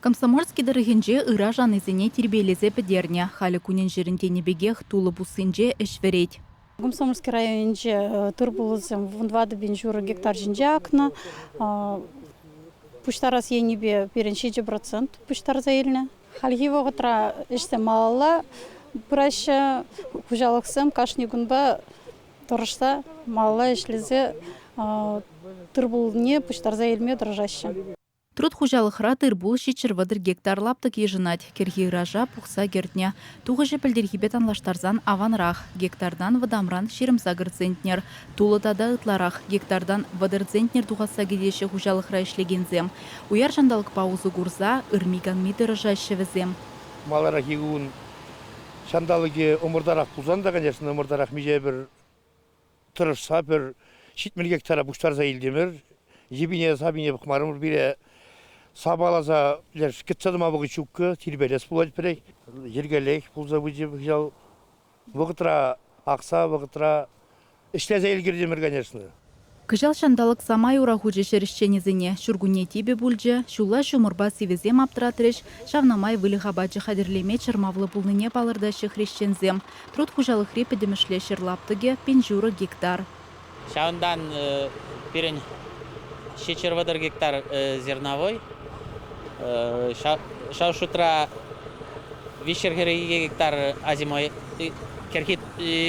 Комсомольски тӑрӑхӗнче ыраш анисене тирпейлесе пӗтернӗ. Халӗ кунӗн-ҫӗрӗн тенӗ пекех тулӑ пуссинче ӗҫ вӗрет. Комсомольски районӗнче тыр-пулӑсем 14 000 гектар ҫинче акнӑ. Пуҫтарас енӗпе пирӗн 7% пуҫтарса илнӗ. Хальхи вӑхӑтра ӗҫсем малалла пыраҫҫӗ. Хуҫалӑхсем кашни кунпа тӑрӑшса малалла ӗҫлесе тыр-пулне пуҫтарса илме тӑрӑшаҫҫӗ. Труд хуҫалӑхра тыр-пул 730 гектар лаптӑк йышӑнать. Кӗрхи ыраша пухса кӗртнӗ. Тухӑҫӗ пӗлтӗрхипе танлаштарсан аванрах. Гектартан вӑтамран 28 центнер. Тулӑ тата ытларах. Гектартан 30 центнер тухасса кӗтеҫҫӗ хуҫалӑхра ӗҫлекенсем. Уяр ҫанталӑкпа усӑ курса ырми-канми тӑрӑшаҫҫӗ вӗсем. Маларахи кун ҫанталӑкӗ ӑмӑртарах пулсан та, конечно, ӑмӑртарах миҫе пӗр тӑрӑшса пӗр 70 гектара пуҫтарса илтӗмӗр. Йӗпине-сапине пӑхмарӑмӑр пире сапаласа леш кӗтсе тӑма вӑхӑт ҫуккӑ, тирпейлес пулать пӗрех. Йӗркеллех пулса пычӗ кӑҫал. Вӑхӑтра акса, вӑхӑтра ӗҫлесе ӗлкӗртӗмӗр, конечно. Кӑҫал ҫанталӑк самай ура хучӗ ҫӗр ӗҫченӗсене. Ҫуркунне типӗ пулчӗ, ҫулла ҫумӑрпа сивӗсем аптратрӗҫ. Ҫавна май выльӑх апачӗ хатӗрлеме чӑрмавлӑ пулнине палӑртаҫҫӗ хресченсем. Труд хуҫалӑхри пӗтӗмӗшле ҫӗр лаптӑкӗ 1500 гектар. Ҫавӑнтан пирӗн 730 гектар зерновой, ҫав шутра 342 гектар озимой кӗрхи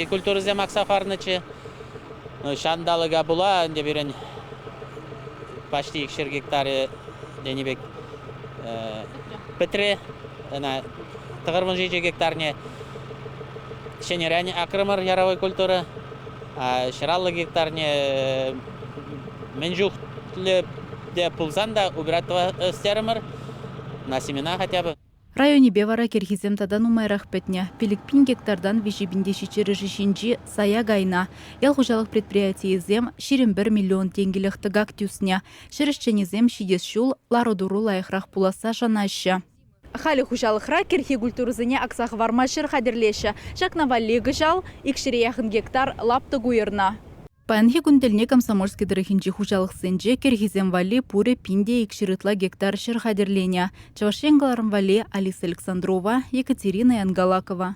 культурӑсем акса хӑварнӑччӗ. Ҫанталӑка пула ӗнтӗ пирӗн почти 200 гектарӗ тенӗ пек пӗтрӗ. Ӑна 97 гектарне ҫӗнӗрен акрӑмӑр яровой культура. 150 гектарне мӗн чухлӗ те пулсан та убирать ӳстерӗмӗр на семена хотя бы. Районӗпе вара кӗрхисем тата нумайрах пӗтнӗ. 5000 гектартан 3700 ҫинчи сая кайнӑ. Ял хуҫалӑх предприятийӗсем 21 миллион тенкӗлӗх тӑкак тӳснӗ. Ҫӗр ӗҫченӗсем ҫитес ҫул лару-тӑру лайӑхрах пуласса шанаҫҫӗ. Халӗ хуҫалӑхра кӗрхи культурӑсене акса хӑварма ҫӗр хатӗрлеҫҫӗ. Ҫакна валли кӑҫал икҫӗре яхӑн гектар лаптӑк уйӑрнӑ. Паянхи кун тӗлне Комсомольски тӑрӑхӗнчи хуҫалӑхсенче кӗрхисем валли пурӗ 1200 ытла гектар ҫӗр хатӗрленӗ. Чӑваш Ен кӑларӑм валли Алиса Александрова, Екатерина Янгалакова.